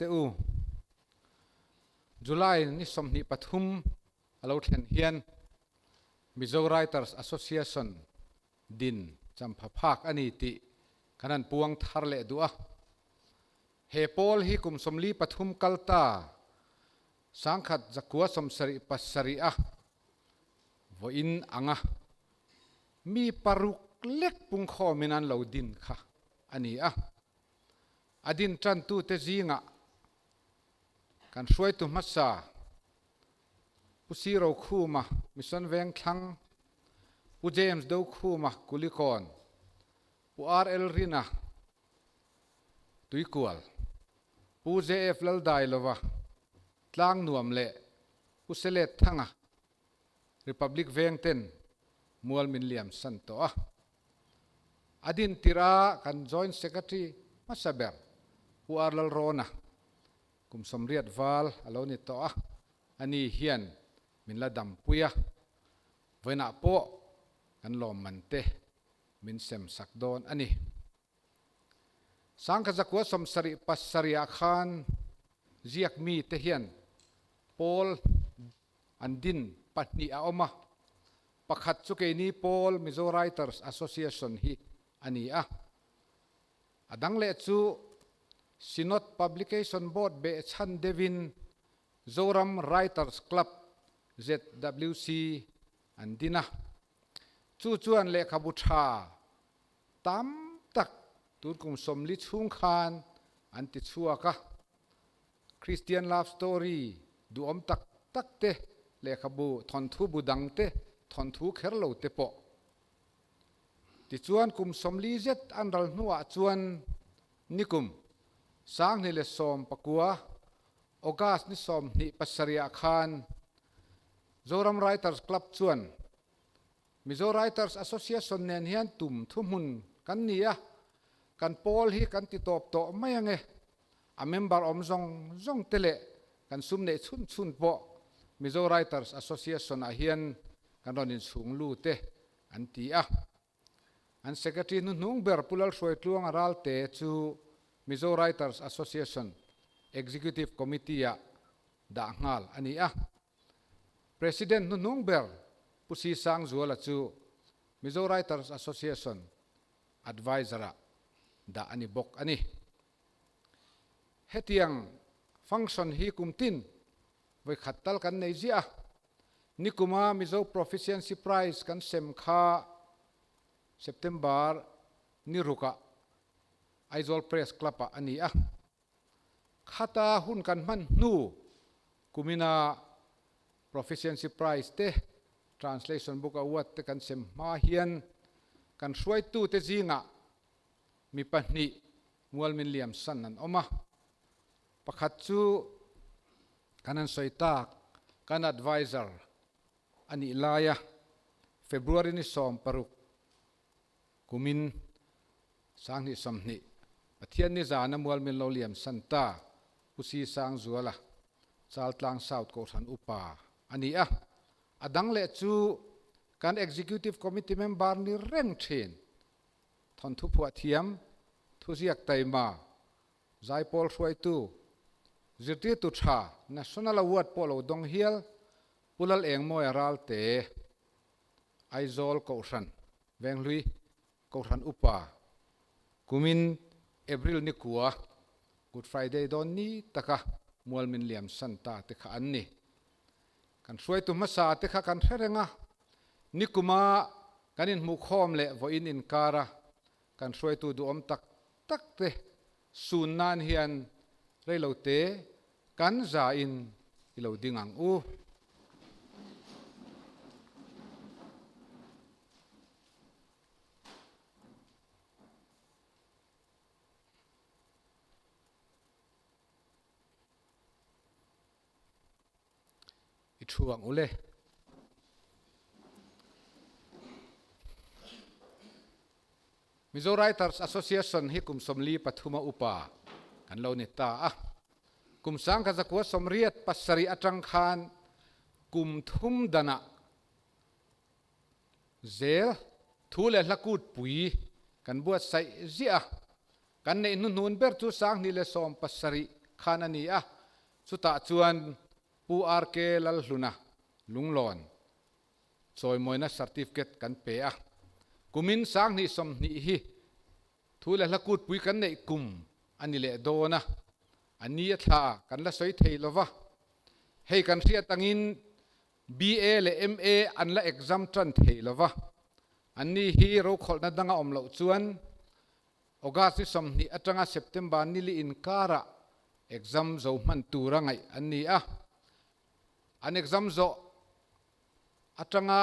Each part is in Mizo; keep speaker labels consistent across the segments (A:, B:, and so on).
A: te u, July ni 23 a lo thlen hian Mizo Writers Association din champha phak a ni tih kan han puang thar leh duh a. He pawl hi kum 43 kal ta 1977 a vawiin anga mi paruk lek pungkhawmin an lo din kha a ni a. A din tantute zingah kan hruaitu hmasa Pu Si Rokhuma, Mission Vengthlang, Pu James Dokhuma, Kulikawn, Pu RL Rina, Tuikual, Pu JF Laldailova, Tlangnuam leh Pu Selet Thanga, Republic Veng ten mual min liam san tawh a. A din tirh a kan Joint Secretary hmasa ber Pu R Lalrawna kum 80 val a lo ni tawh a, ani hian min la dampui a, vawiinah pawh kan lawmman te min sem sak dawn a ni. 1977 ah khan ziak mite hian pawl an din pahnih a awm a, pakhat chu keini pawl Mizo Writers Association hi a ni a, a dang leh chu Synod Publication Board behchhan deuhin Zoram Writers Club, ZWC, an din a, chu chuan lehkhabu tha tam tak tun kum 40 chhung khan an ti chhuak a. Christian love story duhawm tak tak te, lehkhabu thawnthu bu dang te, thawnthu kher lo te pawh. Tichuan kum 40 zet an ral hnuah chuan nikum 2019 August ni 27 ah khan Zoram Writers Club chuan Mizo Writers Association nen hian tum thuhmun kan ni a, kan pawl hi kan ti tawp tawh mai ange. A member awm zawng zawng te leh kan sum neih chhun chhun pawh Mizo Writers Association ah hian kan rawn inchhung lut e an ti a. An Secretary hnuhnung ber Pu Lalhruaitluanga Ralte chu Mizo Writers Association Executive Committee ah dah nghal a ni a. President hnuhnung ber Pu Si Sangzuala chu Mizo Writers Association Adviser ah dah a ni bawk a ni. Hetiang function hi kum tin vawi khat tal kan nei ziah a. Nikuma Mizo Proficiency Prize kan sem kha September ni rukah Aizawl Press Club ah a ni a. Khata hun kan hman hnu kumina Proficiency Prize te, Translation Book Award te kan sem hma hian kan hruaitute zingah mi pahnih mual min liam san an awm a. Pakhat chu kan han sawi tak, kan advisor a nih laia February ni 16 Kumin 2020 Pathian ni zana mual min lo liam san ta Pu Si Sangzuala, Chaltlang South Kohhran Upa a ni a. A dang leh chu kan Executive Committee member ni reng thin, thawnthu phuah thiam, thuziak taima, zaipawl hruaitu, zirtirtu tha, National Award pawh lo dawng hial Pu Lal Engmawia Ralte, Aizawl Kohhran Venghlui Kohhran Upa kumin April ni kua Good Friday dawn ni taka mual min liam san ta te kha an ni. Kan hruaitu hmasa te kha kan hre reng a, nikuma kan inhmuhkhawm leh vawiin inkara kan hruaitu duhawm tak tak te sun nan hian reilote kan za in i lo ding ang u. I thu ang u le. Mizo Writers Association hi kum 43 a upa kan lo ni ta a. Kum 1987 atang khan kum thum danah zel thu leh hla kut pui kan buatsaih ziah a. Kan neih hnuhnun ber chu 2017 khan a ni a, chutah chuan Pu RK Lalhluna Lunglawn chawimawina certificate kan pe a. Kumin 2020 hi thu leh hla kutpui kan neih kum a ni leh dawn a, a ni a thla kan la sawi thei lo va. Hei kan hriat angin BA leh MA an la exam tan thei lo va, anni hi rokhawlhna danga awm loh chuan August ni 20 atanga September ni li inkarah exam zo hman tura ngaih an ni a. An exam zawh atanga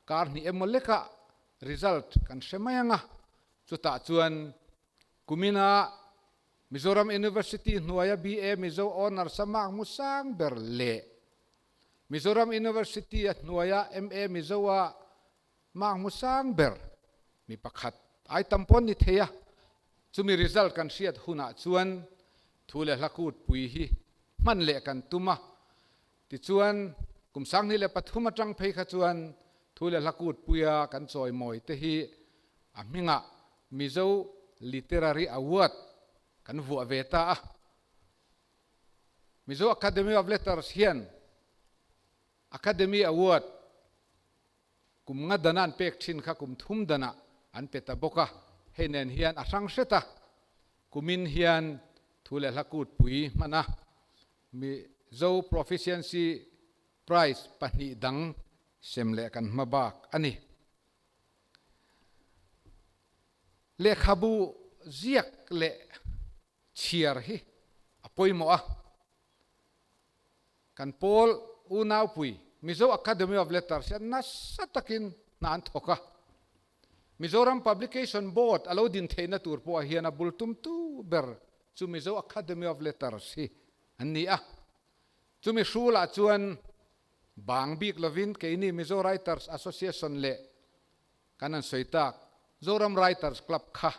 A: kar hnih emaw lekah result kan hre mai ang a, chutah chuan kumina Mizoram University hnuaia BA Mizo Honours a mark hmu sang ber leh Mizoram University a hnuaia MA Mizo a mark hmu sang ber mi pakhat ai tam pawn ni thei a, chumi result kan hriat hunah chuan thu leh hla kut pui hi hman leh kan tum a, tichuan kum 2003 atang phei kha chuan thu leh hla kut puia kan chawimawi te hi a hmingah Mizo Literary Award kan vuah ve ta a. Mizo Academy of Letters hian Academy Award Kum nga dana an pek thin kha kum thum danah an pe ta bawk a, hei nen hian a hrang hret a, kumin hian thu leh hla kutpui hman a, Mizo Proficiency Prize pahnih dang sem leh kan hma bak a ni. Lehkhabu ziak leh chhiar hi a pawimawh a. Kan pawl unaupui Mizo Academy of Letters hian nasa takin hna an thawk a. Mizoram Publication Board a lo din theihna tur pawh hian a bul tumtu ber chu Mizo Academy of Letters hi an ni a. Chumi hrulah chuan bang bik lovin keini Mizo Writers Association leh kan an sawi tak Zoram Writers Club kha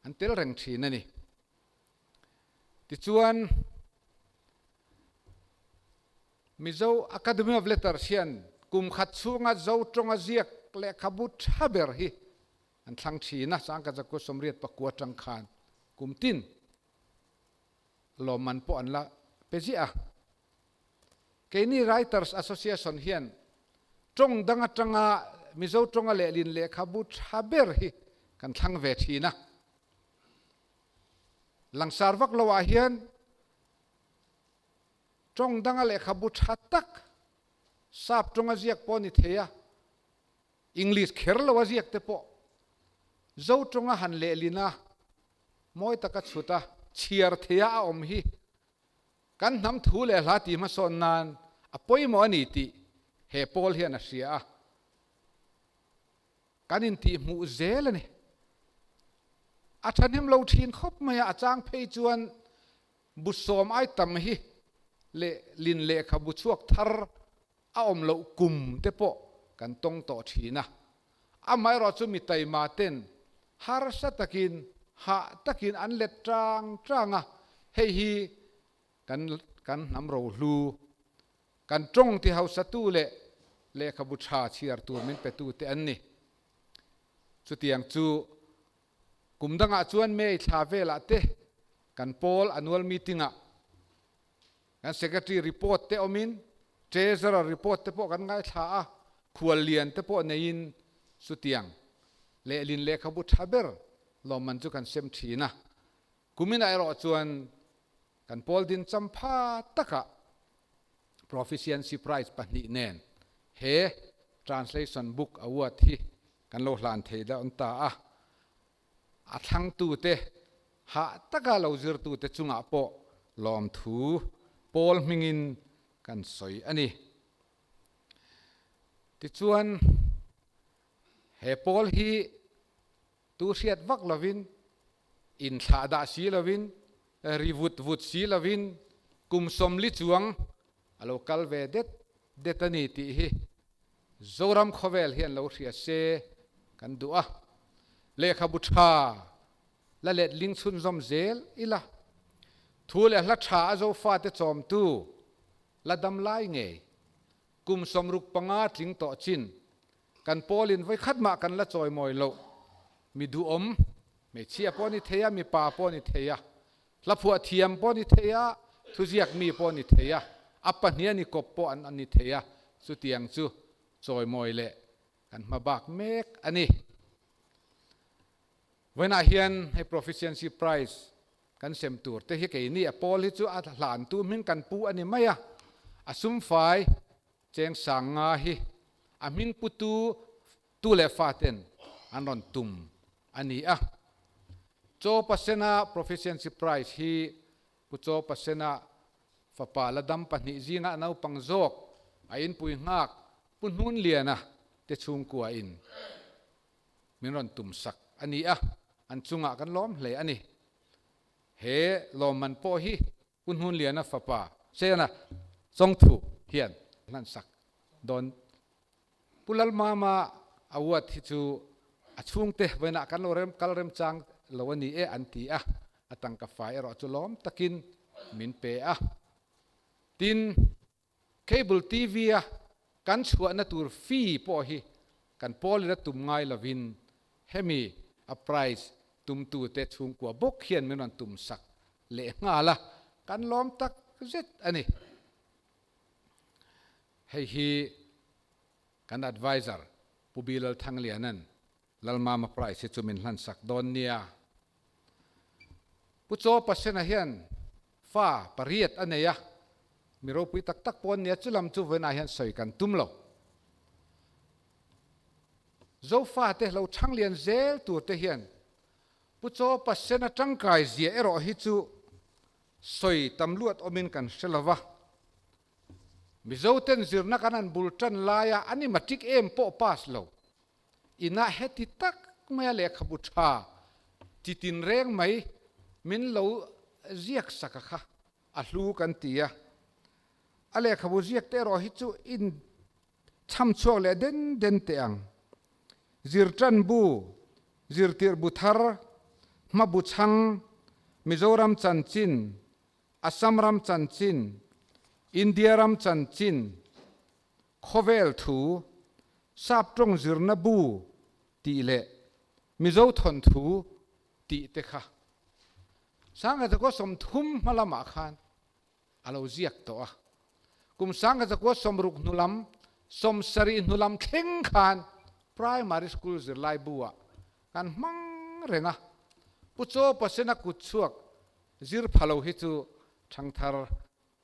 A: an tel reng thin a ni. Tichuan, Mizo Academy of Letters hian kum khat chhunga Zo tawnga ziak lehkhabu tha ber hi an thlang thin a, 1989 atang khan kum tin lawmman pawh an la pe ziah a. Keini Writers Association hian tawng dang atanga Mizo tawnga lehlin lehkhabu tha ber hi kan thlang ve thin a. Langsar vak lo ah hian tawng danga lehkhabu tha tak sap tawnga ziak pawh a ni thei a, English kher lo a ziak te pawh Zo tawnga han lehlin a, mawi taka chhut a, chhiar thei a a awm hi kan hnam thu leh hla tih hmasawn nan a pawimawh a ni tih he pawl hian a hria a. Kan intihhmuh zel a ni. A thahnem lo thin khawp mai a, a chang phei chuan bu sawm ai tam hi leh lin lehkhabu chhuak thar a awm loh kum te pawh kan tawng tawh thin a. Amaherawh chu mi taima ten harsa takin hah takin an let tang tang a, hei hi kan kan hnam rohlu Kan tawng ti hausatu leh lehkhabu tha chhiar tur min petute an ni. Chutiang chu kum dangah chuan May thla velah te kan pawl annual meeting-ah kan secretary report te awmin treasurer report te pawh kan ngaithla a, khual lian te pawh neiin chutiang lehlin lehkhabu tha ber lawmman chu kan sem thin a. Kuminah erawh chuan Kan pawl din champha takah Proficiency Prize pahnih nen he Translation Book Award hi kan lo hlan thei dawn ta a, a thlangtute hah taka lo zirtute chungah pawh lawmthu pawl hmingin kan sawi a ni. Tichuan, he pawl hi Tu hriat vak lovin, inthlah dah si lovin, ri vut vut si lovin kum 40 chuang a lo kal ve det det a ni tih hi Zoram khawvel hian lo hria se kan duh a. Lehkhabu tha la letling chhunzawm zel ila, thu leh hla tha a Zofate chawmtu la dam lai ngei kum 65 tling tawh chin Kan pawlin vawikhat mah kan la chawimawi loh. Mi duhawm, hmeichhia pawh a ni thei a, mipa pawh a ni thei a. Hla phuah thiam pawh ni thei a, thuziak mi pawh ni thei a, a pahnih a ni kawp pawh an ni thei a, chutiang chu chawimawi leh kan hma bak mek a ni. Vawiinah hian hei Proficiency Prize kan sem tur te hi keini a pawl hi chu a hlantu hming kan pu a ni mai a, a sumfai cheng sang nga hi a hming putu tu leh faten an rawn tum a ni a. Chaw Pasena Proficiency Prize hi Pu Chaw Pasena fapa la dam pahnih zinga a naupang zawk a inpui nghak Pu Hnunliana te chhungkua in min rawn tum sak a ni a, an chungah kan lawm hle a ni. He lawmman pawh hi Pu Hnunliana fapa Sena Chawngthu hian hlan sak dawn. Pu Lalmama award hi chu a chhungte vawiinah kan lo rem kal remchang lo a ni e an ti a, a tangka fai erawh chu lawm takin min pe a. Tin, Cable TV a kan chhuahna tur fee pawh hi kan pawl ila tum ngai lovin hemi a prize tumtute chhungkua bawk hian min rawn tum sak leh nghal a, kan lawm tak zet a ni. Hei hi kan adviser Pu Bilal Thangliana'n Lalmama prize hi chu min hlan sak dawn nia. Pu Chaw Pasena hian fa pariat a nei a, mi ropui tak tak pawh an nia, chulam chu vawiinah hian sawi kan tum lo. Zofate lo chhanglian zel tur te hian Pu Chaw Pasena tangkai zia erawh hi chu sawi tam luat awmin kan hre lo va. Mizoten zirna kan han bul tan laia an i matric em pawh pass lo. Inah heti tak maia lehkhabu tha chi tinreng mai min lo ziak sak a kha a hlu kan ti a. A lehkhabu ziak te erawh hi chu in chham chhuak leh den den teh ang. Zirtan bu, zirtirh bu thar, hmabu chhang, Mizoram chanchin, Assam ram chanchin, India ram chanchin, Khawvel thu, Sap tawng zirna bu tih leh Mizo thawnthu tih te kha Sangkhat 30 hma lamah khan a lo ziak tawh a. Kum 1960 hnu lam, 70 hnu lam thleng khan Primary School zirlai bu ah kan hmang reng a. Pu Chaw Pasena kut chhuak zir pha lo hi chu thangthar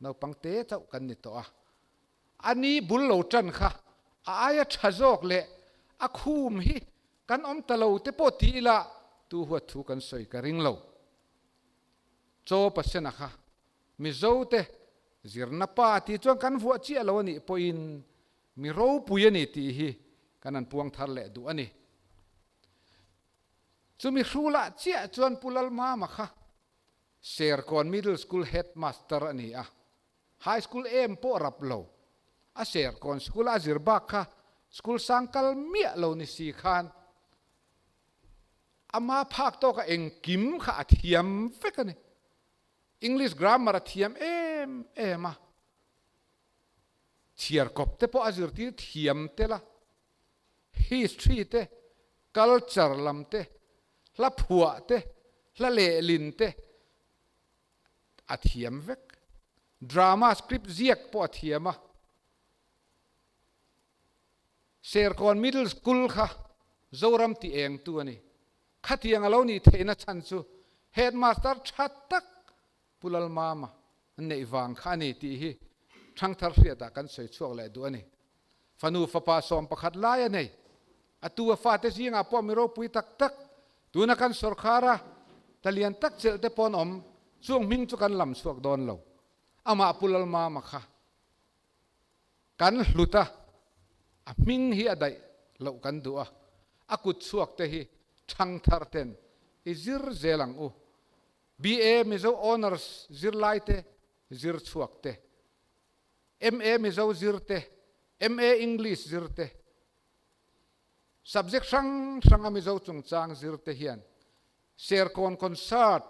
A: naupang te chauh kan ni tawh a. A ni bul lo tan kha a aia tha zawk leh a khum hi kan awm ta lo te pawh ti ila tu huat thu kan sawi ka ring lo. Chaw Pasena kha Mizo te zirna pa tih chuan kan vuah chiah lo a nih pawhin mi ropui a ni tih hi kan han puang thar leh duh a ni. Chumi hrulah chiah chuan Pu Lalmama kha Serkawn Middle School Headmaster a ni a, High School em pawh rap lo. A Serkawn School a zir bak kha school sang kal miah lo ni si khan ama phak tawka engkim kha a thiam vek a ni. English grammar a thiam em em a, chhiar kawp te pawh a zirtir thiam tel a, history te, culture lam te, hla phuah te, hla lehlin te a thiam vek. Drama script ziak pawh a thiam a. Serkawn Middle School kha Zoram ti engtu a ni. Khatiang a lo nih theihna chhan chu Headmaster tha tak Pu Lalmama neih vang kha a ni tih hi Thangthar hriatah kan sawi chhuak leh duh a ni. Fanu fapa 11 lai a nei. A tu a fate zingah pawh mi ropui tak tak, tuna kan sawrkhar a talian tak chelh te pawh an awm, chung hming chu kan lam chhuak dawn lo. Amah Pu Lalmama kha kan hlut a, a hming hi a daih loh kan duh a, a kut chhuak te hi Thangthar ten i zir zel ang u. BA Mizo Honours zirlai te zir chhuak te, MA Mizo zir te, MA English zir te, subject hrang hranga Mizo chungchang zir te hian Serkawn Concert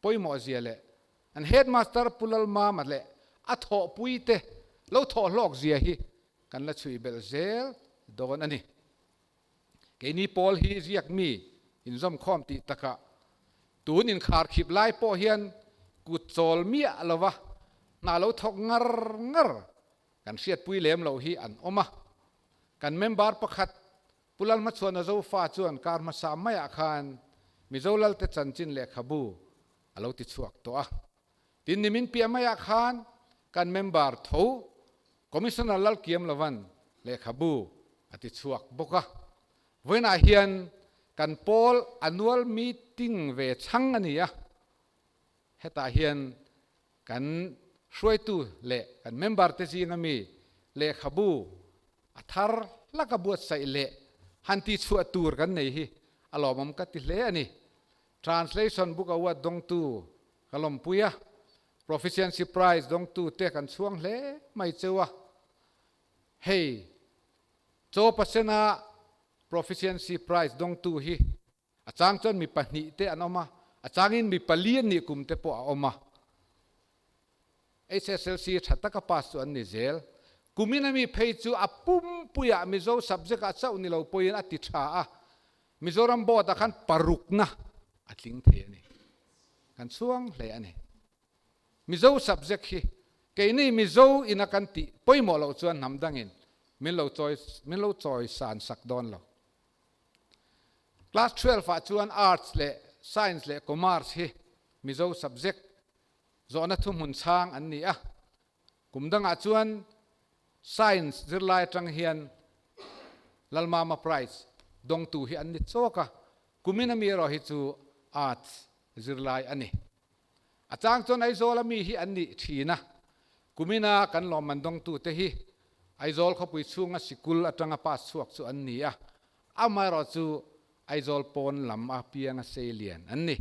A: pawimawh zia leh an Headmaster Pu Lalmama leh a thawhpui te lo thawh hlawk zia hi kan la chhui belh zel dawn a ni. Keini pawl hi ziak mi inzawmkhawm tih takah tun inkharkhip lai pawh hian Kut chawl miah lova hna lo thawk ngar ngar kan hriatpui lem loh hi an awm a. Kan member pakhat Pu Lalhmachhuana Zofa chuan kar hmasa maiah khan Mizo Lalte chanchin lehkhabu a lo ti chhuak tawh a. Tin, nimin piah maiah khan kan member tho Commissioner Lalkiam Lovan lehkhabu a ti chhuak bawk a. Vawiinah hian kan pawl annual meeting ve chhang a ni a, hetah hian kan hruaitu leh kan member te zinga mi lehkhabu a thar hlaka buatsaih leh han tihchhuah tur kan nei hi a lawmawm ka ti hle a ni. Translation Book Award dawngtu ka lawmpui a, Proficiency Prize dawngtu te kan chhuang hle mai cheu a, hei Chaw Pasena Proficiency Prize dawngtu hi a chang chuan mi pahnih te an awm a, a changin mi pali an nih kum te pawh a awm a. HSLC tha taka pass chu an ni zel. Kumin ami phei chu a pumpuiah Mizo subject ah chauh ni lo pawhin a ti tha a, Mizoram board ah khan parukna a tling thei a ni. Kan chhuang hle a ni. Mizo subject hi keini Mizo ina kan tih pawimawh loh chuan hnam dangin min lo chawi min lo chawi san sak dawn lo. Class 12 ah chuan Arts leh Science leh Commerce hi Mizo subject zawhna thuhmun chhang an ni a. Kum dangah chuan Science zirlai atang hian Lalmama Prize dawngtu hi an ni chawk a, kumin ami erawh hi chu Arts zirlai a ni. A chang chuan Aizawl a mi hi an nih thin a, kumina kan lawmman dawngtute hi Aizawl khawpui chhunga sikul atanga pass chhuak chu an ni a, amaherawh chu Aizawl pawn lam a pianga sei lian an ni.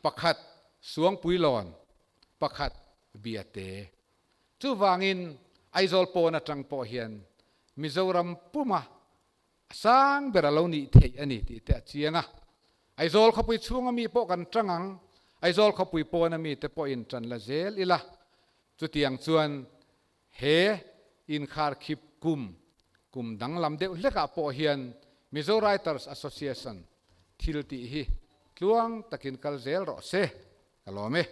A: Pakhat Suangpuilawn, pakhat Biate. Chuvangin Aizawl pawn atang pawh hian Mizoram puma A sang ber a lo nih theih a ni tih te a chiang a. Aizawl khawpui chhunga mi pawh kan tang ang, Aizawl khawpui pawna mi te pawhin tan la zel ila. Chutiang chuan he inkharkhip kum, kum danglam deuh hlekah pawh hian Mizo Writers Association thil tih hi tluang takin kal zel rawh se, ka lawm e.